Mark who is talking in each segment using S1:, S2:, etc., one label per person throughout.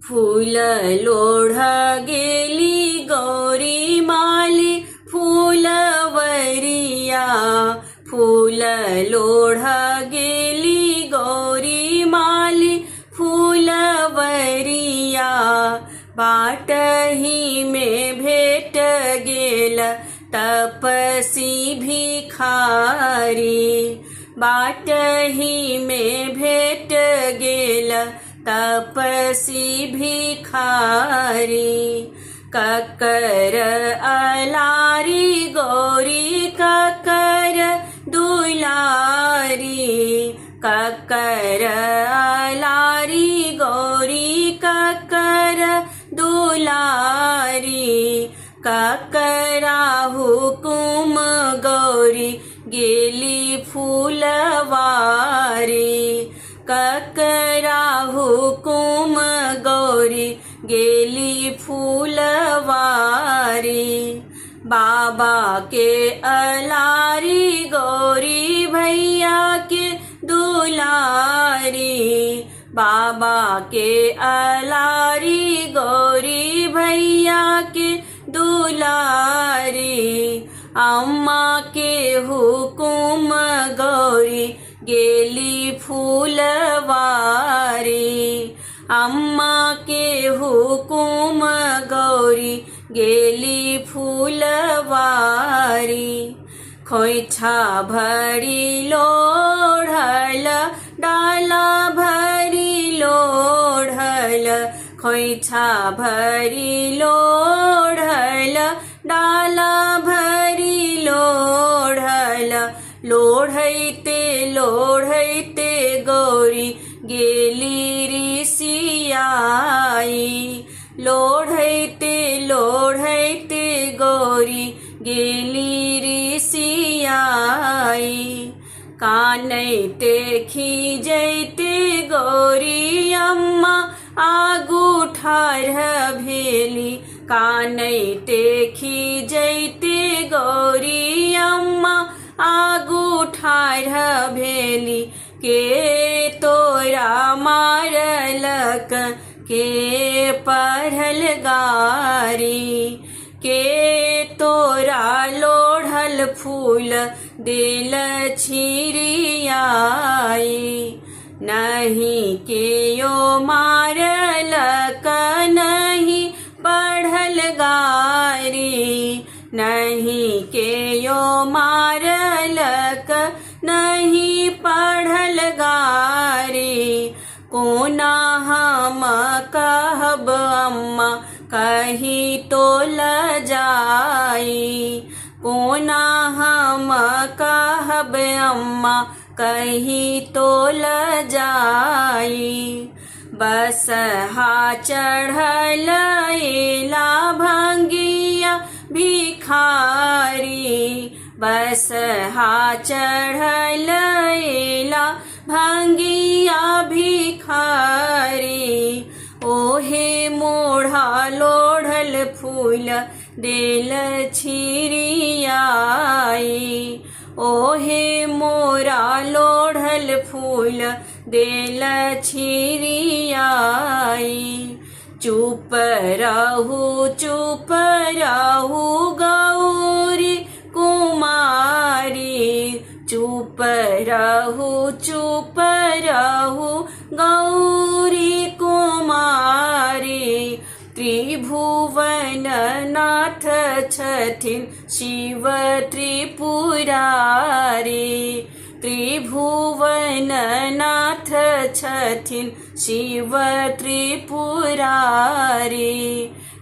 S1: फूल लोढ़ गेली गौरी माली फूलवरिया, फूल लोढ़ गेली गौरी माली फूलवरिया। बाटही में भेट गेल तपसी भिखारी, बाटही में भेट गेल तपसी भिखारी। ककर अलारी गौरी ककर दुलारी, ककर अलारी गौरी ककर दुलारी। ककरा हुकुम गौरी गेली फूलवारी, ककरा हुकुम गौरी गेली फूलवारी। बाबा के अलारी गौरी भैया के दुलारी, बाबा के अलारी गौरी भैया के दुलारी। अम्मा के हुकुम गौरी गेली फूलवारी, अम्मा के हुकुम गौरी गेली फूलवारी। खोइछा भरी लोढ़ल डाला भरी लोढ़ल, खोइछा भरी लोढ़ल डाला भरी लोढ़ल। लोढ़ैते लोढ़ैते गौरी गेली ऋषियाई, लोढ़ैते लोढ़ैते गौरी गेली ऋषियाई। कानैते खीजैते गौरी अम्मा आगू ठाढ़ भेली, कानैते खीजैते गौरी अम्मा आगू ठाढ़ भेली। के तोरा मारलक के पढ़ल गारी, के तोरा लोढ़ल फूल देल छिरियाई। नहीं केयो मारलक नहीं पढ़ल गारी, नहीं केयो मारलक नहीं पढ़ल गारी। कोना हम कहब अम्मा कही तो ल जाई, कोना हम कहब अम्मा कही तो ल जाई। बसहा चढ़ल एला भंगिया भिखारी, बसहा चढ़ल एला भंगिया भिखारी। ओहे मोढ़ा लोढ़ल फूल देल छिरियाई, ओहे मोरा लोढ़ल फूल देल छिरियाई। चुप रहू चुप रहू गौरी कुमारी, चुप रहू चुप रहू गौरी कुमारी। त्रिभुवन नाथ छथिन शिव त्रिपुरारी, त्रिभुवन नाथ छथिन शिव त्रिपुरारी।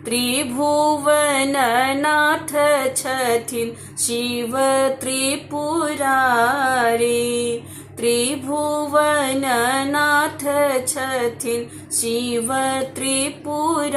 S1: त्रिभुवन नाथ छथिन शिव त्रिपुरारी, त्रिभुवन नाथ छथिन शिव त्रिपुरारी।